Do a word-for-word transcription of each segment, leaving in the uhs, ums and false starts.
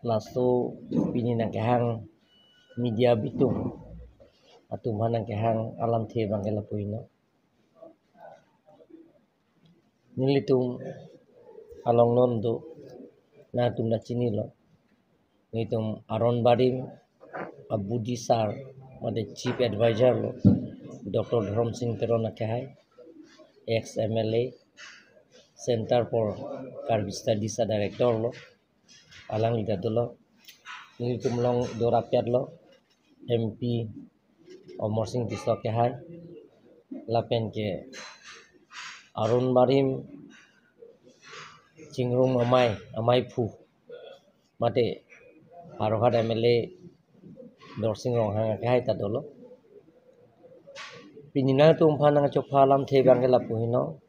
Laso pini nangkehang media bitung atum aphan nangkehang alamthe abangke lapu heno. Nelitum along non do, nangtum ta chinilo. Nelitum Aron Barim a-Buddhist sar, mate Chief Advisor lo, Doctor Dhorom Sing Teron akehai, ex M L A, Center for Karbi Studies a-Director lo, alangli ta dolo. Nelitum along do rapet lo, M P Amarsing Tisso akehai, lapen ke Aron Barim Chingrum Amei, ameiphu, mate Howraghat M L A Dorsing Ronghang akehai ta dolo. Pini nangtum aphan nangchopha alamthe abangke lapu heno.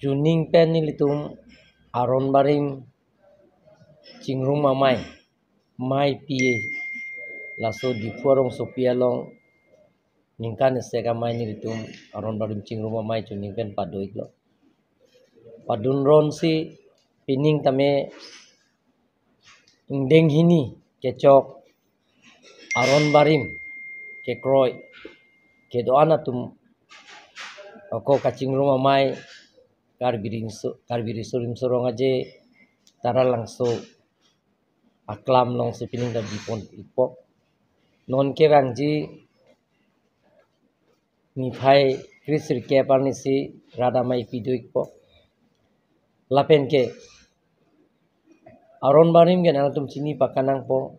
Chuning pen nelitum Aron Barim Chingrum Amei, mei pi, laso Diphu arongsopi along ningkan isi amei nelitum Aron Barim Chingrum Amei chuning pen pado-iklo. Padun ronsi pining tame ingdeng hini kechok Aron Barim kekroi kedo-an atum ako kachingrum amei Karbi Rimso, Karbi Riso Rimso Rong Aje, Taralangso aklam alongsi pining ta bipon-ikpo. Non kevangji niphai kre sirkep arnisi rat amei pido-ikpo. Lapen ke Aron Barim ke nangtum chini pakanangpo.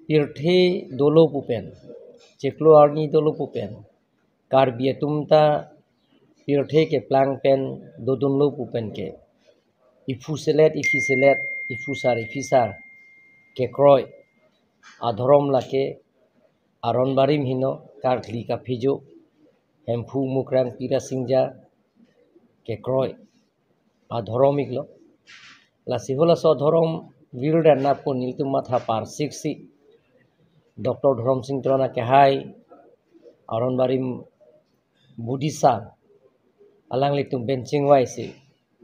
Pirthe dolo pu pen, chiklo arni dolo pu pen, Karbi atum ta pirthe keplang pen dodunlo pu pen ke, iphu selet, iphi selet, iphu sar, iphi sar kekroi adhorom lake Aron Barim heno, karkli kaphijo, Hemphu Mukrang Pirasingja kekroi adhorom-iklo. Lasi halaso adhorom virdan na pu nelitum matha parsiksi Doctor Dhorom Sing Teron akehai Aron Barim Buddhist sar, alanglitum pen chingvaisi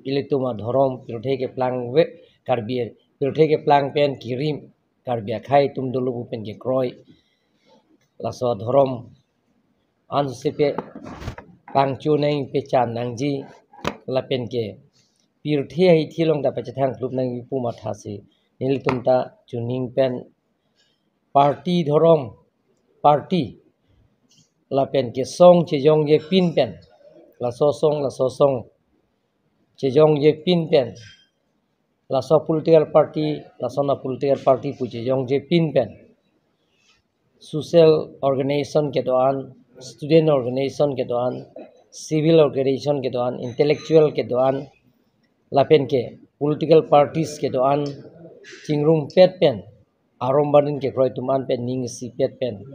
ilitum adhorom pirthe keplang ve, Karbi pirthe keplang pen kirim, Karbi akhei atum dolo pu pen kekroi laso adhorom ansi pe pangchonang, pachan nangji, lapen ke pirthe ahithi along ta pachethang klup nangji pu mathasi nelitum ta chuning pen party, dhorom, party, lapen ke song chejongje pin pen, laso song, laso song chejongje pin pen, laso political party, lason a-political party pu chejongje pin pen, social organization kedo-an, student organization kedo-an, civil organization kedo-an, intellectual kedo-an, lapen ke political parties kedo-an chingrumpet pen, Aron Barim kekroi atum an pen ning isipet pen,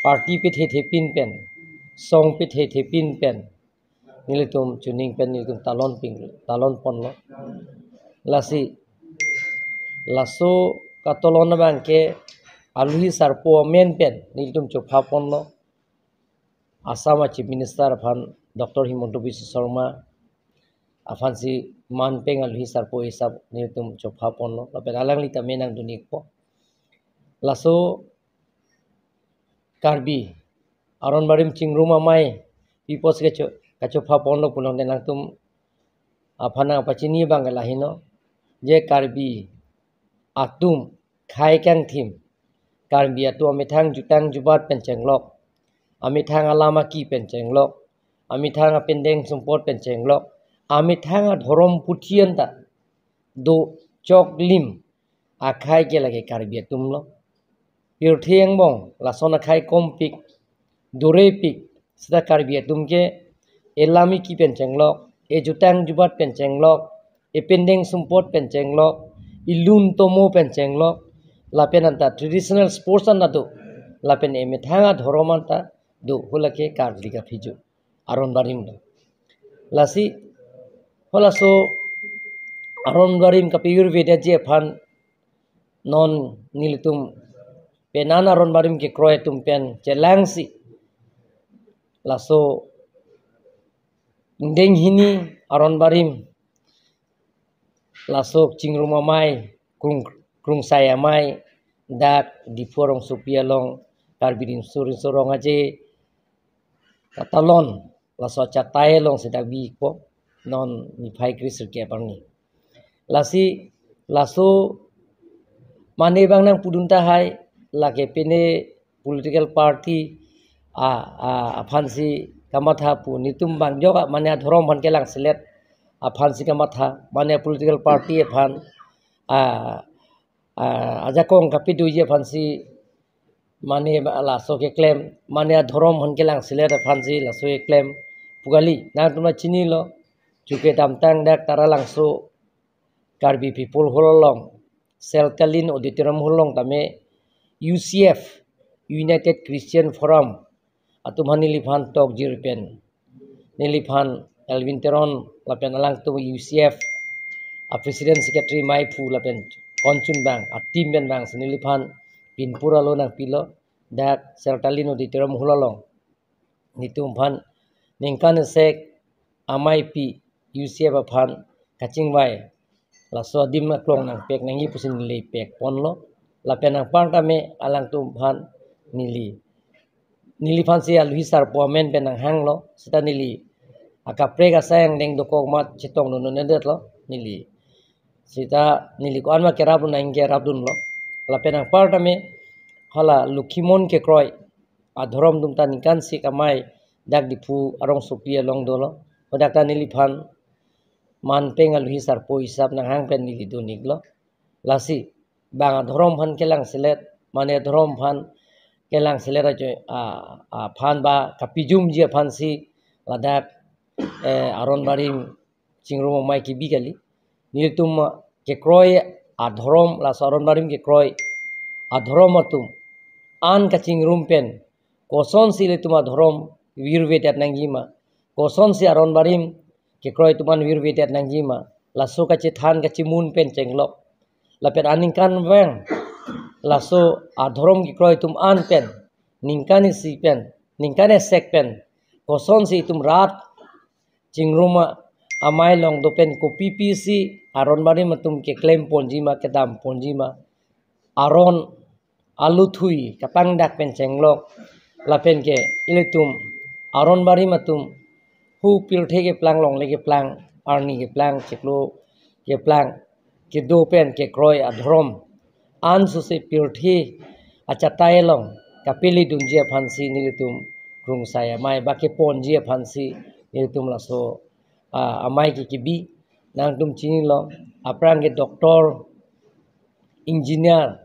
party pethethe pin pen, song pethethe pin pen, nelitum chuning pen nelitum talon ping, talon ponlo. Lasi laso katalon abangke alohi sarpo amen pen nelitum chopha ponlo. Assam a-Chief Minister aphan, Doctor Himanta Biswa Sarma aphansi man peng alohi sarpo hisap nelitum chopha ponlo, lapen alangli ta me nangdun-ikpo. Laso Karbi Aron Barim Chingrum Amei pi apotsi kacho, kachopha ponlo pulote nangtum aphan nangpachini abangke laheno, je Karbi atum khei kangthim, Karbi atum amethang jutang jubat pen chenglok, amethang alam aki pen chenglok, amethang apindeng sumpot pen chenglok, amethang adhorom puthi anta do choklim akhei ke lake Karbi atumlo. Pirthe angbong lason akhei kompik, durepik, seta Karbi atum ke elam iki pen chenglok, ejutang jubat pen chenglok, epindeng sumpot pen chenglok, ilun tomo pen chenglok, lapen anta traditional sports anta do, lapen emethang adhorom anta do, hala ke karkli kaphijo Aron Barim do. Lasi halaso Aron Barim kapi-ir vedaji aphan non nelitum penan Aron Barim kekroi atum pen chelangsi laso ingdeng hini Aron Barim laso Chingrum Amei, Krung, Krungsai Amei, dak Diphu rongsopi along, Karbi Riso Nimso Rong Aje katalon, laso achatai alongsi dak bikpo, non niphai kre sirkep arni. Lasi, laso mane bang nangpudun tahai, lake pine political party a, a, aphansi kamatha pu, netum bang jok mane adhorom aphan kelangselet aphansi kamatha, mane political party aphan a, a, ajakong kapiduji aphansi mane laso keklem, mane adhorom aphan kelangselet aphansi laso keklem pu kali. Nangtum ta chinilo, chuke damtang dak Taralangso Karbi People Hall along, Seltalin Auditorium Hall along tame U C F, United Christian Forum atum aphan neliphan tokjir pen, neliphan Elwin Teron lapen alangtum U C F a President Secretary meiphu lapen konchun bang a team pen bangsi neliphan pinpur alo nangpilo, dak Seltalin Auditorium Hall along netum aphan ningkan esek ameipi U C F aphan kachingvai laso adim aklong nangpek nangji pusi neli pekponlo. Lapen anpar tame alangtum aphan neli, neliphansi alohi sarpo amen pen nanghanglo, seta neli akaprek asai angdeng dokok amat chetongdun un-edetlo neli. Seta neli ko-an ma kerapdun nangkerapdunlo. Lapen anpar tame hala Lokhimon kekroi adhorom atum ta ningkan isi amei dak Diphu arongsopi along dolo. Hadak ta neliphan manpeng alohi sarpo hisap nanghang pen neli dun-iklo. Lasi bang adhorom aphan kelangselet, mane adhorom aphan kelangselet ajo, a, aphan ba kapijumji aphansi ladak, eh, Aron Barim Chingrum Amei kebi kali. Nelitum kekroi adhorom, laso Aron Barim kekroi adhorom atum an kachingrum pen kosonsi ilitum adhorom virvedet nangjima, kosonsi Aron Barim kekroi atum an virvedet nangjima, laso kachethan kachemun pen chenglok. Lapen aningkanvang laso adhorom kekroi atum an pen ningkan isi pen, ningkan esek pen kosonsi itum rat Chingrum Amei along do pen kopipisi Aron Barim atum keklemponjima, kedamponjima, aron aluthui kapangdak pen chenglok, lapen ke ilitum Aron Barim atum hu pirthe keplang, longle keplang, arni keplang, chiklo keplang kedo pen kekroi adhorom an suse pirthe achatai along kapelidunji aphansi nelitum Krungsai Amei ba keponji aphansi nelitum laso, a, amei ke kebi. Nangtum chinilo, aphrang ke doctor, engineer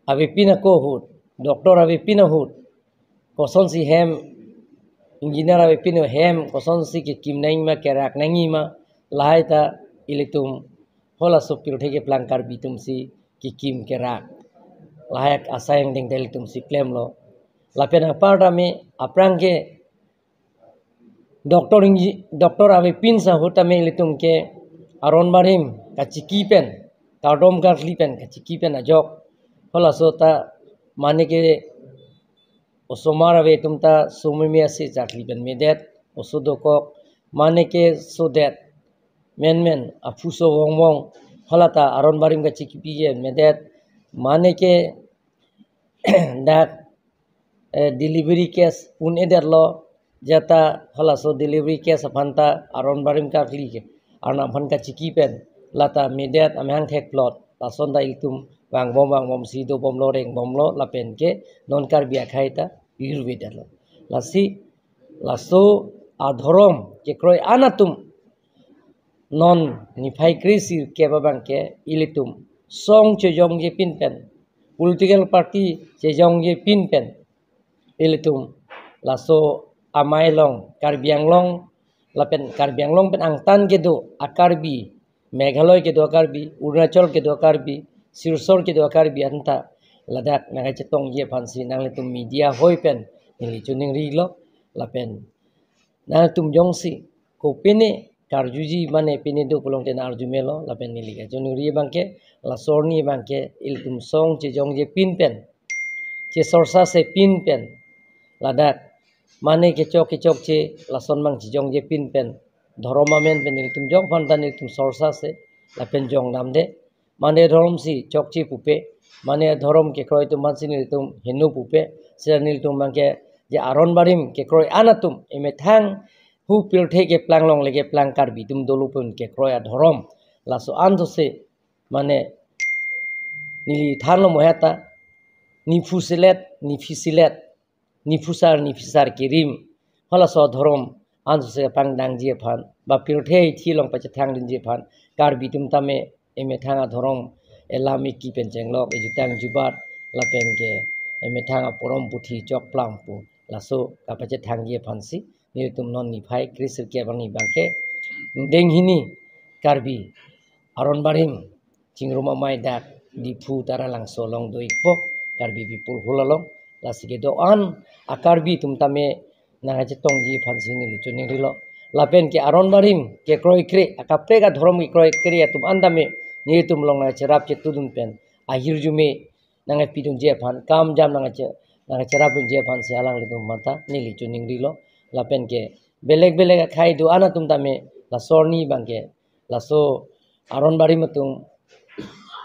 avepin ako ahut, doctor avepin ahut kosonsi hem, engineer avepin hem kosonsi kekim nangjima, kerak nangjima, lahai ta ilitum halaso pirthe keplang Karbi atumsi kekim kerak, lahai asai angdeng ta ilitumsi klemlo. Lapen anpar tame aphrang ke doctor ingi-, doctor avepin ahut tame ilitum ke Aron Barim kachiki pen, kardom karkli pen, kachiki pen ajok halaso ta mane ke osomar ave atum ta someme ase charkli pen medet, oso dokok, mane ke sodet menmen, aphuso vongvong, hala ta Aron Barim kachikipi ke medet, mane ke dak, eh, delivery case un-edetlo, jata halaso delivery case aphan ta Aron Barim karkli ke Arnam aphan kachiki pen lata medet, amahang thekplot, lason ta ilitum vangbom vangbomsi dobomlo, rengbomlo, lapen ke non Karbi akhei ta virvedetlo. Lasi laso adhorom kekroi an atum non niphai kre sirkep abang ke ilitum song chejongje pin pen, political party chejongje pin pen, ilitum laso amei along, Karbi Anglong, lapen Karbi Anglong pen angtan kedo a-Karbi, Meghalaya kedo a-Karbi, Arunachal kedo a-Karbi, Silchar kedo a-Karbi anta ladak nangkachetongji aphansi nanglitum media hoi pen neli choningrilo, lapen nangtum jongsi kopine karjuji mane pine do pulote nang-arju melo, lapen neli kachoningri abang ke, laso arni abang ke ilitum song chejongje pin pen, chesorsase pin pen, ladak mane kechok kechokche lason abang chejongje pin pen, dhorom amen pen ilitum jok aphan ta ilitum sorsase, lapen jongdamde. Mane dhorom si chokche pupe, mane dhorom kekroi atum aphansi nelitum heno pupe, seta nelitum abangke je aron barim kekroi an atum emethang hu pirthe keplang longle keplang Karbi atum dolo pen kekroi adhorom. Laso an tose mane neli thanlo mo heta, niphu selet, niphi selet, niphusar, niphisar kerim. Halaso adhorom an tose pangdangji aphan, ba pirthe ithi along pachethangdunji aphan, Karbi atum tame emethang adhorom elam eki pen chenglok, ejutang jubat, lapen ke emethang aporom puthi chokplang pu, laso kapachethangji aphansi nelitum non niphai kre sirkep arni abangke, deng hini Karbi aron barim Chingrum Amei dak Diphu Taralangso along do-ikpo, Karbi People Hall along. Lasi kedo-an a-Karbi atum tame nangkachetongji aphansi neli choningrilo. Lapen ke aron barim kekroi kre, akaprek adhorom kekroi kre atum an tame nelitum along nangkacherap chetudun pen ahirjume nangkepidunji aphan, kam jam nangkache, nangkacherapdunji aphansi alanglitum aphanta neli choningrilo. Lapen ke belek belek akhei do-an atum tame laso arni abangke laso aron barim atum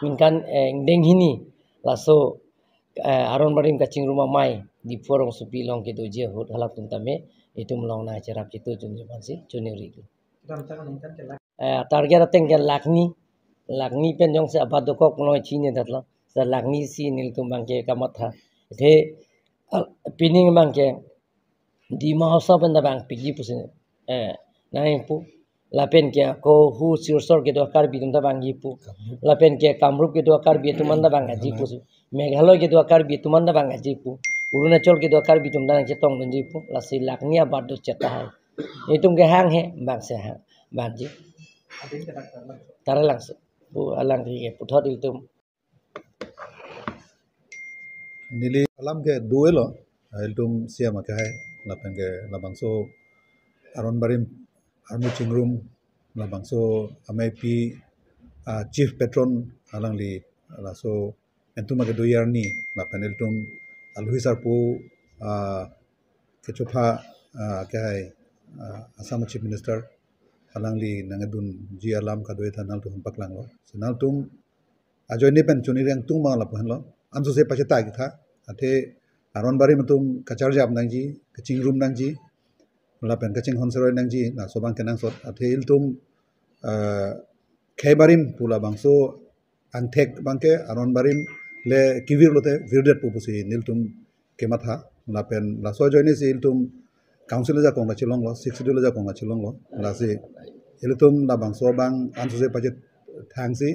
ningkan, eh, deng hini laso, eh, aron barim Kachingrum Amei Diphu arongsopi along kedoji ahut halatum tame itum along nangcherap chetudunji aphansi choningrilo. Eh, target ateng ke lakh ni, lakh ni pen jongsi abat dokok noi chini datlo. Sa lakh ni si nelitum abangke kamatha. Athe, ah, pining abangke Dima Hasao pen ta vangpikji pusi, eh, nangpu. Lapen ke ako hu Silchar kedo a-Karbi atum ta vangji pu. Lapen ke Kamrup kedo a-Karbi atum an ta vangji pusi. Meghalaya kedo a-Karbi atum an ta vangji pu. Arunachal kedo a-Karbi atum ta nangchetongdunji pu. Lasi lakh ni abat do cheta hai. Itum kehang he, vangse hang, vangji. Taralangso pu alangli ke puthot ilitum. Neli alam ke do-elo, ilitum C M akhei, lapen ke labangso aron barim, armu chingrum, labangso ameipi, ah, chief patron alangli, laso entum ake do-i arni, lapen ilitum aluhi sarpo, ah, kechopha, ah, akhei, ah, Assam Chief Minister, alangli nangkedunji alam kadokave ta nangtum paklanglo. Si nangtum ajoine pen choningri ingtung abang lapu henlo. Ansose pachetai ketha. Athe aron barim atum kacharjap nangji, kachingrum nangji, lapen kachinghon seroi nangji, laso abang kenangsot. Athe ilitum, eh, khei barim pu labangso angthek abangke aron barim le kevir lote virdetpo pusi nelitum kematha. Lapen laso ajoine si ilitum council ajakong kachelonglo, Sixth Schedule ajakong kachelonglo. Lasi ilitum labangso abang ansose pachethangsi,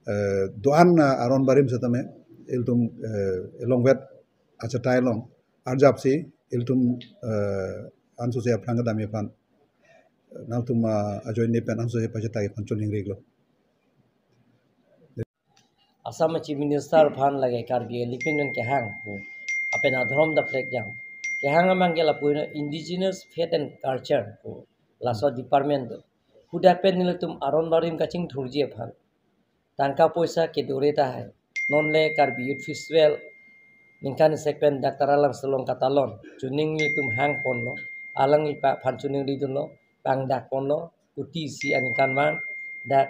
eh, do-an, ah, aron barim setame ilitum, eh, elongvet achetai along arjapsi ilitum, eh, ansose aphrang kedamji aphan, nangtum, ah, ajoine pen ansose pachetai aphan choningrilo. Assam Chief Minister aphan lake Karbi elipin pen kehang pu. Lapen adhorom ta plek jam. Kehang abangke lapu ino Indigenous Faith and Culture pu. Laso department do. Hadak pen nelitum aron barim kachingthurji aphan tangka poisa kedore tahai. Non le Karbi Youth Festival ningkan isek pen dak Taralangso along katalon. Chuning nelitum hangponlo. Alangli aphan choningridunlo. Pangdakponlo. Kuti isi aningkanvang dak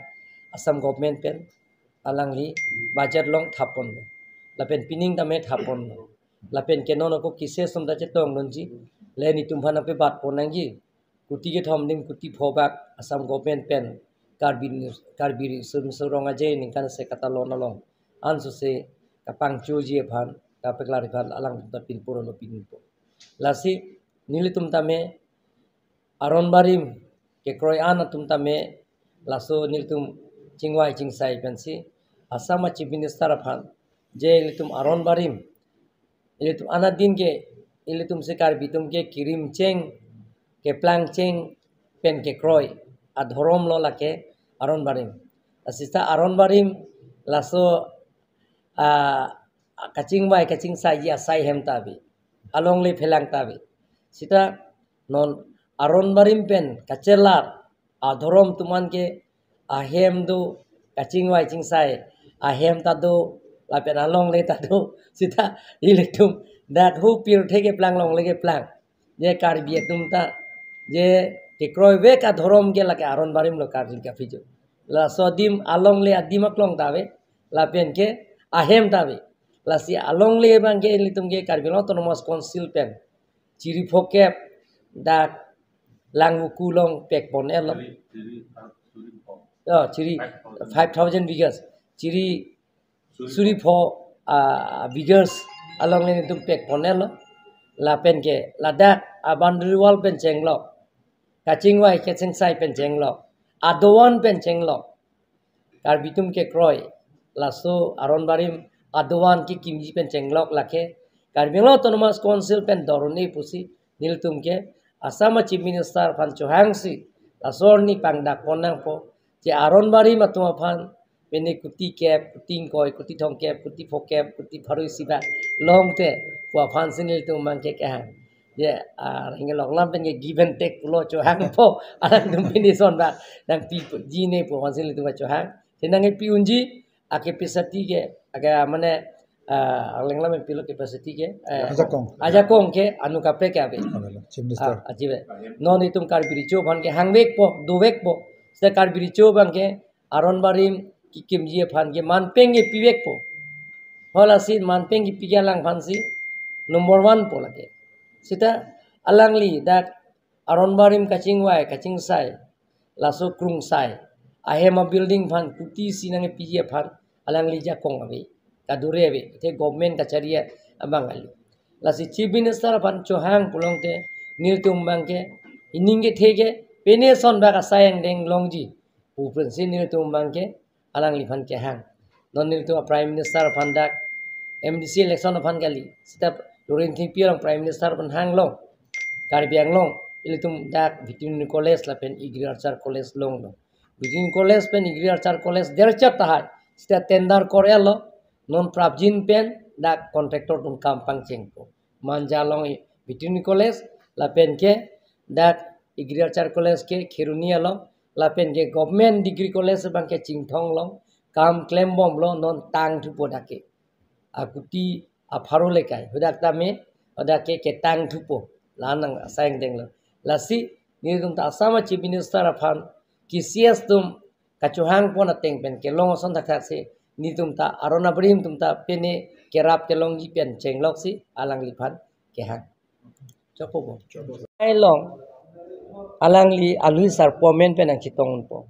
Assam government pen alangli budget along thapponlo. Lapen pining tame thapponlo. Lapen ke non ako kise sum ta chetongdunji. Le nelitum aphan nangpebatpon nangji. Kuti kethom dim kuti pho bak Assam government pen Karbi, Karbi Riso Nimso Rong Aje ningkan isek katalon along ansose kapangchoji aphan, kapaklarji aphan alangtum ta pinpur lo pinpo. Lasi nelitum tame aron barim kekroi an atum tame laso nelitum chingvai chingsai pensi Assam a-Chief Minister aphan je ilitum aron barim, ilitum anadin ke, ilitum si Karbi atum ke kerim cheng, keplang cheng pen kekroi adhorom lo lake aron barim. Asita aron barim laso, ah, kachingvai kachingsaiji asai hem ta ave. Alongle phelang ta ave. Sita non aron barim pen kachelar adhorom atum an ke ahem do, kachingvai chingsai ahem ta do, lapen alongle ta do. Sita ilitum dak hu pirthe keplang longle keplang, je Karbi atum ta je kekroivek adhorom ke lake aron barim lo, Karbi kaphijo. Laso adim alongle adim aklong ta ave, lapen ke ahem ta ave. Lasi alongle abang ke ilitum ke Karbi Anglong Autonomous Council pen chiri phokep dak Langvoku along pekpon-etlo. Chiri, chiri, ah, chiri. Oh, chiri five thousand. Five thousand acres. Chiri suri pho, ah, acres alongle nelitum pekpon-etlo. Lapen ke ladak a boundary wall pen chenglok, kachingvai kachingsai pen chenglok, adovan pen chenglok, Karbi atum kekroi laso aron barim adovan kekimji pen chenglok lake Karbi Anglong Autonomous Council pen dor un-e pusi nelitum ke Assam Chief Minister aphan chohangsi laso arni pangdakpon nangpo, je aron barim atum aphan pine kuti kep, kuti ingkoi, kuti thomkep, kuti phokep, kuti pharo isi bak longte pu aphansi nelitum abang ke kehang. Je, ah, rengel onglam pen ke give and take pulo, chohangpo, alangtum pine ason bak nangpiji ne pu aphansi nelitum chohang. Te nangkepi unji a-capacity ke, ake mane, ah, alangli lam pilo capacity ke, eh, ajakong. Ajakong ke anu kaprek ke ave. Avelo, Chief Minister. Ah, aji ave. Non itum Karbi Recho aphan ke hangvekpo, dovekpo. Seta Karbi Recho abang ke aron barim kekimji aphan ke manpeng ke pivekpo. Halasi manpeng kepi ke alang aphansi number one po lake. Seta alangli dak aron barim kachingvai, kachingsai, laso krungsai, ahem a-building aphan kuti isi nangkepiji aphan alangli ajakong ave, kadure ave, te government kachari abang kali. Lasi Chief Minister aphan chohang pulote nelitum abang ke ining kethe ke pine ason bak asai angdeng longji pu pensi nelitum abang ke alangliphan kehang. Non nelitum a-Prime Minister aphan dak M D C election aphan kali. Seta Doreen Thengpi along Prime Minister aphan hanglong, Karbi Anglong ilitum dak Veterinary College lapen Agriculture College longlo. Veterinary College pen Agriculture College derchot tahai seta tender kor-etlo. Non prapjin pen dak contractor atum kam pangchengpo. Manja along Veterinary College lapen ke dak Agriculture College ke Kheroni along, lapen ke Government Degree College abang ke Chinthong along kam klembomlo, non tangthupo dak ke. Akuti apharo lekai, hadak tame, hadak ke ketangthupo, la-an nang asai angdenglo. Lasi nelitum ta Assam Chief Minister aphan K C S atum kachohangpon ateng pen kelong ason thakthaksi nelitum ta aron abarim atum ta pine kerap kelongji pen chengloksi alangliphan kehang. Chopo bo. Ailong alangli alui sarpo amen pen nangchetong unpo.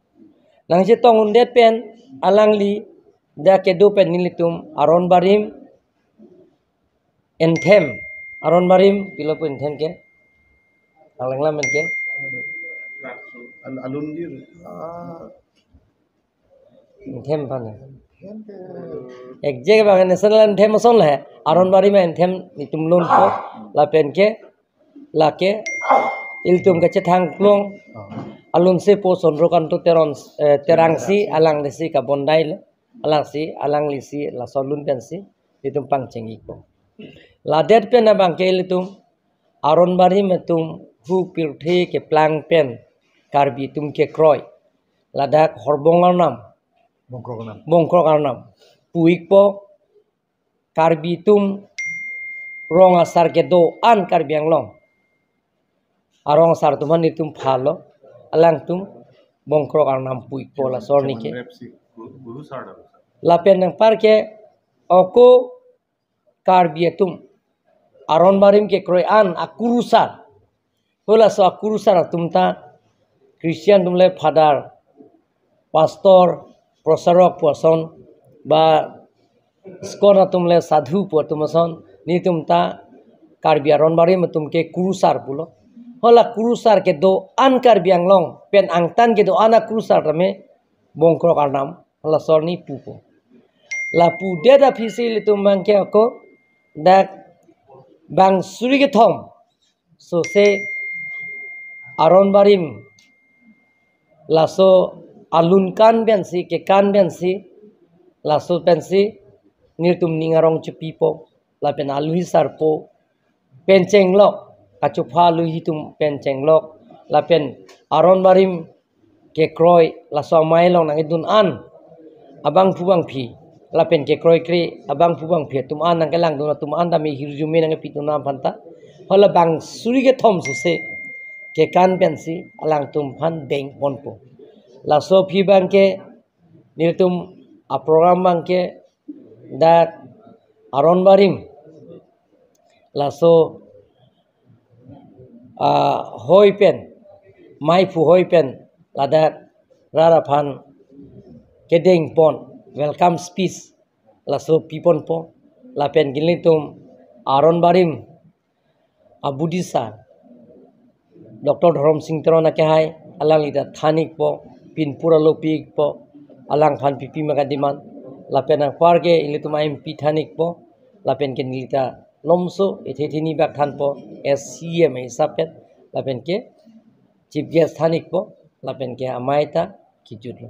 Nangchetong undet pen alangli dak kedo pen nelitum aron barim entem, aron barim pilo pu entem ke, alang lam ke. Al-, alun dir. Ah. Entem aphan. Exact abang national anthem ason le. Aron barim anthem nelitum lunpo, lapen ke lake ilitum kachethang klong alun se po Chandrakanta Teron, eh, Terangsi alanglisi kabondai lo. Alangsi, alanglisi laso alun pensi nelitum pangcheng-ikpo. Ladet pen abang ke ilitum aron barim atum hu pirthe keplang pen Karbi atum kekroi, ladak Horbong Arnam, Bongkrok Arnam. Bongkrok Arnam pu-ikpo. Karbi atum rong asar kedo-an Karbi Anglong arong asar atum aphan nelitum phalo, alangtum Bongkrok Arnam pu-ikpo laso arni ke. Lapen anpar ke ako Karbi atum aron barim kekroi an akurusar. Halaso akurusar atum ta Christian atum le father, pastor, prosarok pu ason, ba ISKCON atum le sadhu pu atum ason, nelitum ta Karbi aron barim atum ke kurusar pulo. Hala kurusar kedo-an Karbi Anglong pen angtan kedo-an akurusar tame Bongkrok Arnam, halaso arni pupo. La pudet aphisi ilitum abang ke ako dak bang suri kethom sose aron barim laso alun kan pensi, kekan pensi, laso pensi nelitum ning arong chepipo, lapen alui sarpo pen chenglok, kachopha alui atum pen chenglok, lapen aron barim kekroi laso amei along nangkedun an abangphu bangphi, lapen kekroikre abangphu bangphi atum an, nangkelangdun atum an tame hirjume nangkepidun an aphan ta hala bang suri kethom sose kekan pensi alangtum aphan dengponpo. Laso aphi abangke nelitum aprogram abangke dak Aron Barim, laso ah, hoi pen, maiphu hoi pen, ladak rat aphan kedeng pon, welcome speech, laso piponpo, lapen ke nelitum Aron Barim abudisa Doctor Dhorom Sing Teron akehai, alangli ta than-ikpo, pinpur alo pi-ikpo, alangphan pipi ma kademand, lapen anparke ilitum a-M P than-ikpo, lapen ke neli ta lomso ethe theni bak thanpo, as C E M hisap pen, lapen ke chief guest than-ikpo, lapen ke amei ta kejutlo.